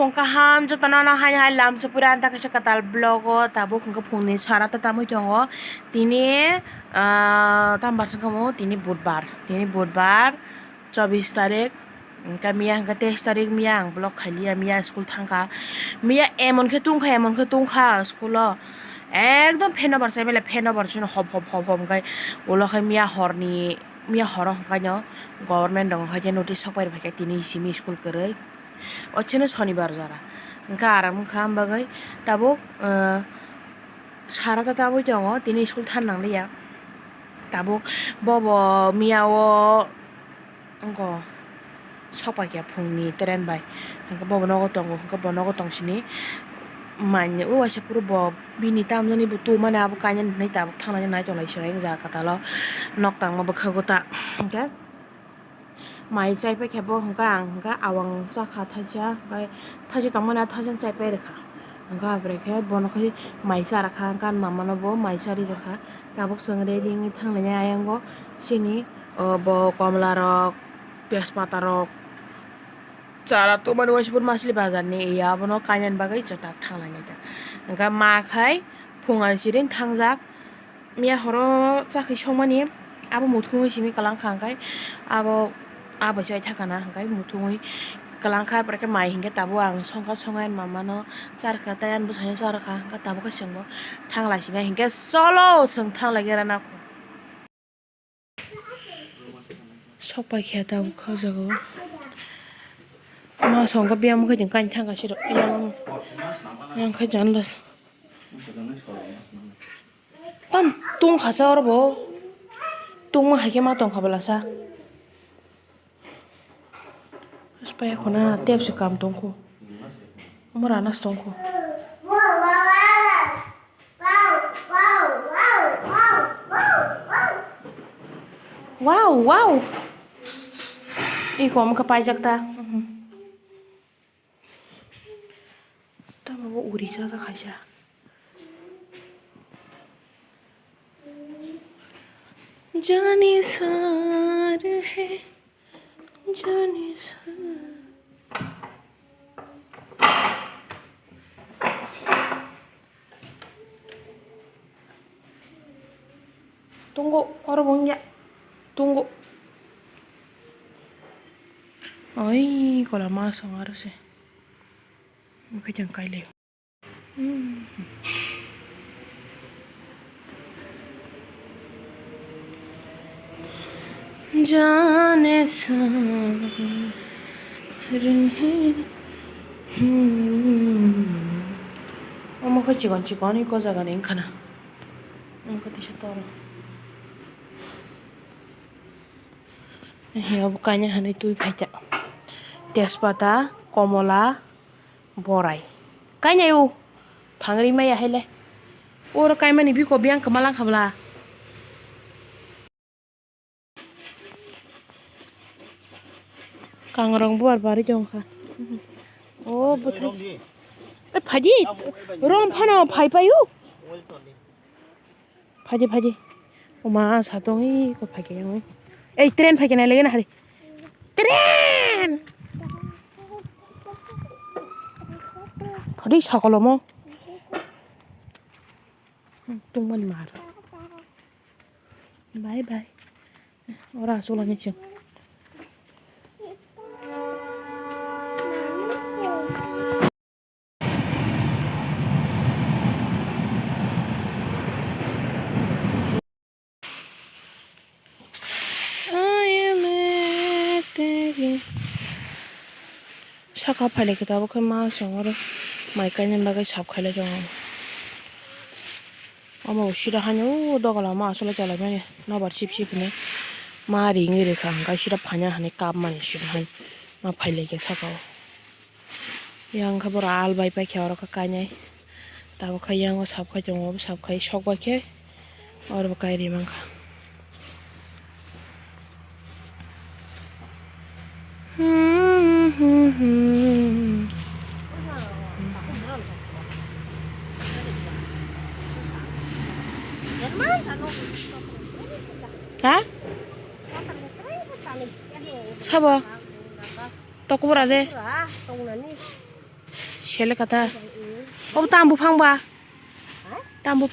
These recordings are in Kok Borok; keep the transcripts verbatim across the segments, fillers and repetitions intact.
Phung kaham jotono no hai hai lam sopura anta kaisa kwtal vlog o tabuk hwnkhe phungni sara ta tamwi tongo tini ah, tambar songkha mo tini budbar tini budbar chobbish tarik hwnkhe miya hwnkhe teis tarik miya ang vlog khailiya miya school thangkha miya emon khe tungkha emon khe tungkha school o ekdom fan over chai mele fan over chino hop hop hop hop hwnkhe ulo khe miya horni miya horo hwnkhe no government rok hwnkhe notice sok pai rwkha tini simi school kwrwi. O chini sonibar jora. Hwnkhe aram wngkha, am bagwi tabuk, eh, sara ta tabuk tongo, tini school than nangliya. Tabuk bobo miya o wngkha sokpakya phungni train bai. Hwnkhe bobo nogo tongo, hwnkhe bo nogo tongsini manwi o waisa phuru bo bini tamjani bo tumani abo kainani hinwi tabuk thanglai nai tonglai se wng jaga kwtal o nok tangma bwkhago ta. Hwnkhe. Mai chai paikha bo hwnkha ang hwnkha awang chakha thaisa, hwnkhe thaisa tongmani thaisa chai pai rwkha. Hwnkha abrekhe bono khai mai cha rwkha, hwnkha mamano bo mai cha ri rwkha. Tabuk chwng ready wngwi thanglainai ayang o chini, o, bo komla rok, tejpata rok, chara tongmani waisa phuru masli bazar ni ya abono kainani bagwi chwng tak thanglainai ta. Hwnkha ma khai phung ani siring thangjak. Miya horo chakhi songmani abo muthungwi simi kwlangkha hwnkhe abo abo se thakana hwnkhe muthungwi kwlangkha, pore khe mai hinkhe tabuk ang songkha songnai mamano charwkha tei ani bwskango charwkha hwnkhe tabuk khe chwngbo thanglai sinai hinkhe cholo chwng thanglai gera nang. Sok pai khe tabuk kha o jaga o ma songkha biyang khe chwng kainwi thangkha siro yang khe janla. Tam tungkha sa oro bo. Tungma hai khe ma tongkha bwlasa. Pai khuna tep se kam tongkhu. Omo rana se tongkhu. Wow, wow. Iko omo khe paijak ta. Tamo bo uri cha cha khaisa. Jani sar hai, jani sar. Tongo, oro bo wngya. Tongo. Oi, kola ma song aro se. Oke, jang kaile. Jane sa. Hmm. Omo khe chikon chikon iko jaga ni wngkha na. Omo khe tisa toro. He obo kainai hinwi twi phaikha. Tejpata, komola, borai. Kainai o. Phangri maya hai le. Oro kaimani biko biyang kwma lang kha bwla. Kangrong buar bari tong kha. O bwthai. E phaidi. Rom phano phai paio. Phaidi phaidi. Oma sa tong i ko phai khe yang. Ei train phai khe nai lege na hari. Train. Phaidi sakolomo. Tungmani mar. Bye bye. Ora aswk lagi chwng. Saka phailai khe tabuk khe ma chwng oro mai kainani bagwi sap khailai tongo. Omo bo sida hani o doga lama aswk chalaimani nobar sip sip hinwi ma ringwi rwkha hwnkhe sida phanya hinwi kapmani sida hani ma phailai khe saka o. Yang khe borok al bai paikha oro khe kainai. Tabuk khe yang o sap khai tongo, sap khai sok bai khe oro bo kai ri mankha. Ha? Sabo? Tokbora de. Sele kata. Obo tambu phang ba. Tambu.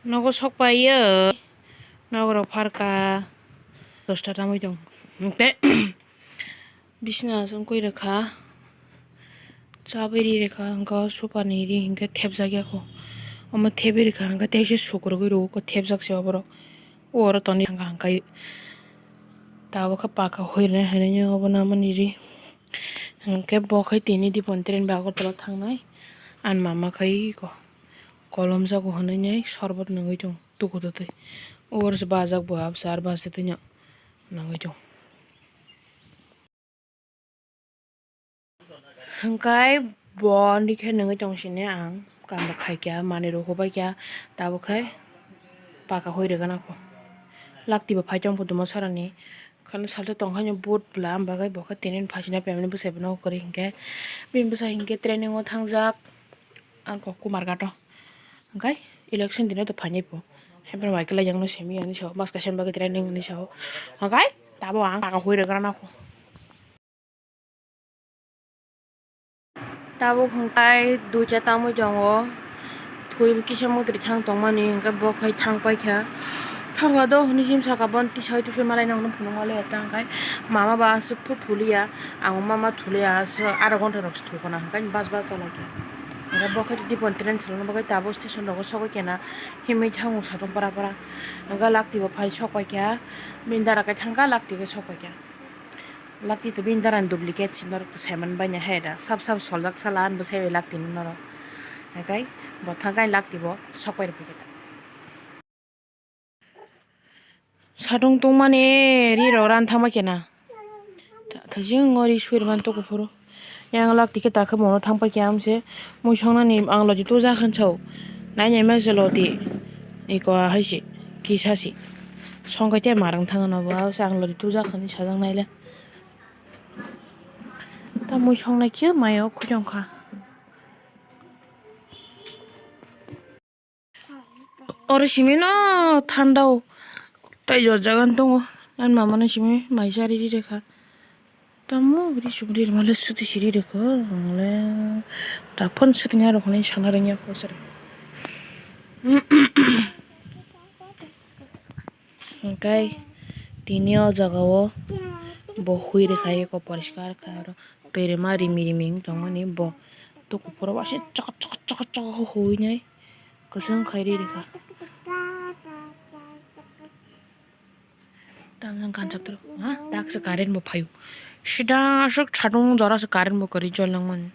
Nogo sok pai yo. Nogo rok pharka. Dosta tamui tong. Te bisna song koi rwkha. Chabwi ri rwkha, hwnkhe o sofa ni ri hwnkhe thepjak ya kho. Omo thebwi rwkha hwnkhe teisa sukurugwi rwo kho, thepjak se oborok. O oro tonwi thangkha hwnkhe tabukhe paka hoi rwna hinwi obo namani ri. Hwnkhe bo khai tini Dipon train bai Agartala thangnai. Ani mama khai ko kolom jago hinwi sorbot nungwi tong tuku twtwi. O oro se bajak bo abse ar bajak twi nungwi tong. Hwnkhe bo nini khe nungwi tong sini ang, kam bo khaikha, manwi rok hubaikha, tabukhe paka hoi rwgana kho. Lakti bo phai tong phudumo sarani, kheno salsa tongkha boat bwla, am bagwi bo khe tini phasina pemani bwsai bono kwrwi hinkhe, bini bwsai hinkhe training o thangjak, ang kok Kumarghat o. Hwnkhe election dino to phainai bo. Haiphano bai kwlai yakno simi ani sao, mas kaisa bagwi training ni sao. Hwnkhe tabo ang taka hui rwgwrana kho. Tabuk hwnkhe duita tamwi tongo. Thwi kisa mwtwrwi thang tongmani hwnkhe bo khai thang paikha. Thangla do hwnwi sim saka, bono tisai tusai malai nangno phunukma le ta hwnkhe mama ba aswk phu thuliya. Ang mama thuliya, aswk aro gonta rok se thukana hwnkhe bas bas chalai kha. Hwnkhe bo khe Dipon train chwlangna bagwi tabuk station rogo sogwi kena himwi thango satung para para. Hwnkhe lakti bo phai sok paikha, bini dara khe thangkha lakti khe sok paikha. Lakti to bini dara ni duplicate se norok to saiman baina hai da. Sab sab soljak sala ani bwsai bai lakti no norok. Hwnkhe bo thangkha lakti bo sok pai rw paikha. Satung tongmani ri rok ran thangma kena. Tha-, thaijing o ri sui rwmani toko phuru. Yang lakti khe ta khe mono thang pai khe amse mui songnani ang lodi tuja khan sao. Nai nai ma je lodi. Iko hai se kisa se. Song kai te marang thang no ba se ang lodi tuja khan sajak nai le. Ta mui songnai khe mayo khujong kha. Oro simi no thanda o tei jor jaga no tongo. Ani mama no simi mai chari ri rwkha. Tamo ri sum ri rwma le suti siri rwkha. Ang le tak phano suti nya rwkha nai sana rwngya kho sir. Hwnkhe tini o jaga o bo hui rwkha eko poriskar kha aro twi rwma rimi rimi wng tongmani bo toko phuru waisa chokot chokot chokot chokot hui nai. Kwchwng khai ri rikha. Tamo ganchak turu ha tak se current bo phaio. Sida aswk satung jora se current bo kwrwi jol nangmani.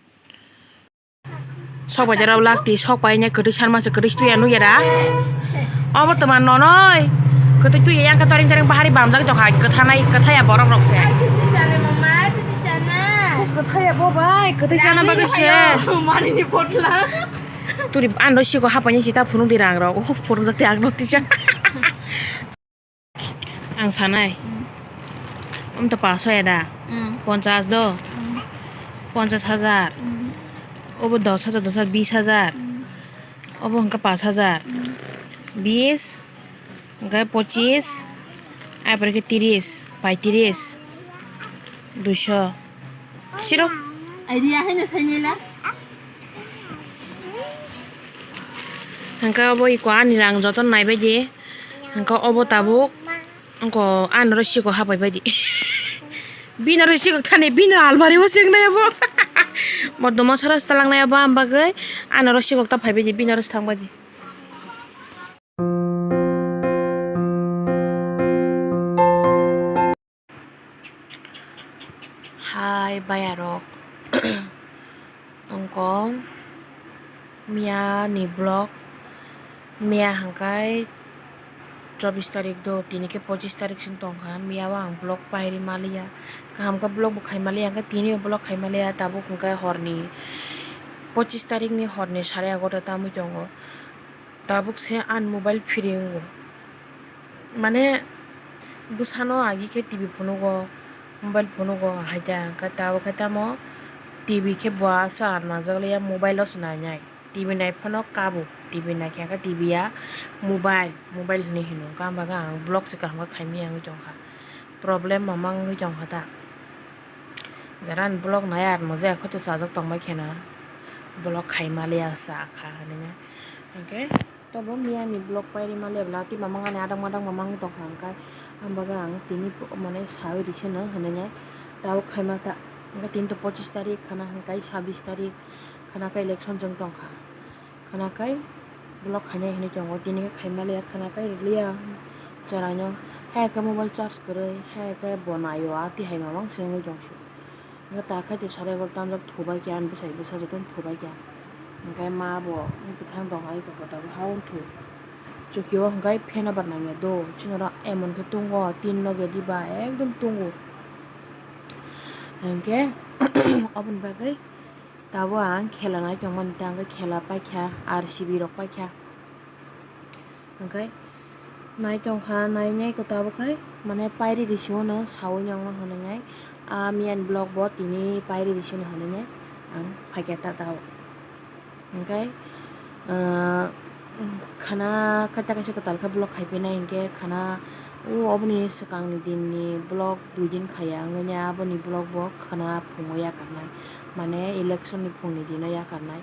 Sok bai jora lakti sok bai ne kwtwi sanma se kwtwi tuya nukya da. Obo twma nonoi. Kwtwi tuya yang ka toring toring bahari bamjak jokha kwthanai kwthaya borok rok se. Kwthaya bo bai kwtwi sana bagwi se. Mani ni potla. Turi ano siko hapaini sita phunuk di rang rok. Phunuk jak ti ang nok tisa. Ang sanai. Mm. Om to paso ya da. Mm. Ponchas do. Mm. Ponchas hajar. Mm. Obo dos hajar, dos hajar, bis hajar. Mm. Obo hwnkha pas hajar. Mm. Bis. Hwnkhe pochis, ai pore khe tiris, paitiris, duiso. Siro. Idea haino sainila. Hwnkhe obo iko ani rang joto naibaidi. Hwnkhe obo tabuk. Wngkha ani oro siko hapai baidi. Bini oro siko thani bini almari o seng nai obo. Bo domo sara se talang nai obo, am bagwi ani oro siko ta phai baidi, bini oro se thang baidi. Hai bayarok, wngkha miya ni vlog, miya hwnkhe chobbish tarik do, tini khe pochish tarik song tongkha, miya o ang vlog pairi maliya, kaham khe vlog bo khai maliya, hwnkhe tini o vlog khai maliya, tabuk hwnkhe horni pochish tarik ni horni sare egarota tamui tongo. Tabuk se ani mobile free wngo. Mane bwsano agi khe T V phunugo, mobile phunugo, hai da hwnkhe tabuk khe tamo T V khe bo aswk ar najak liya, mobile o se nainai. T V nai phano kabo, T V naikhe hwnkhe T V ya mobile, mobile hinwi hino. Hwnkhe ang bagwi ang vlog se kaham khe khaimaya wngwi tongkha. Problem mama wngwi tongkha ta. Jara ni vlog nai ar mojai kho to chajak tongbai kheno vlog khaima liya sa kha hinwi. Hwnkhe tobo miya ni vlog pairima liya bwla twi mamang ani adang madang mamang tongkha hwnkhe ang bagwi ang tini mane sawi rikhe no hinwi tabuk khaima ta hwnkhe tini to pochis tarik khana hwnkhe sabis tarik khana khe election chwng tongkha. Khwnakhai vlog khainai hinwi tongo, tini khe khaima liya, khwnakhai rwliya chwraino. Hai khe mobile charge kwrwi, hai khe bo naio, a tihai mamang se wngwi tongsu. Hwnkhe ta khe to sarai egaroh tamjak thubai khe, ani bwsai bwsa jotono thubai khe. Hwnkhe ma bo bwthang tong hai khe bo tabuk ha wng thu. Chukio hwnkhe fan o bar nangya do, chini oro emon khe tungo, tin loge diba ekdom tungo. Hwnkhe oboni bagwi. Tabuk ang khela nai tongmani, tei ang khe khela paikha, R C B rok paikha. Hwnkhe nai tongkha, nainai khe tabuk khai mane pairi risi hwnwi saui nangma hwnwi nai. A miyani vlog bo tini pairi risi hwnwi nai ang phaikha ta tabuk. Hwnkhe, ah, khana kaisa kaisa kwtal khe vlog khai phinai hinkhe khana o oboni swkangni dinni vlog dui din khaiya wngwi aboni vlog bo khana phungo yakarnai, mane election ni phungni dino yakarnai.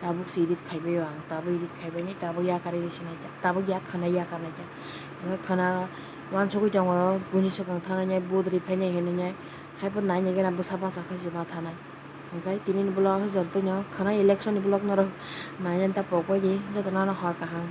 Tabuk se edit khaibai o ang, tabuk edit khaibai ni tabuk yakarwi se naijak, tabuk yak khana yakarnaijak. Wngkha khana uansugwi tongo buini swkang thangwi vote riphainai hinwi, haiphano naina gana bwsa bacha khai se ma thanai. Hwnkhe tini ni vlog jotono khana election ni vlog norok naina ta pokbai di, jotono no hor kaham.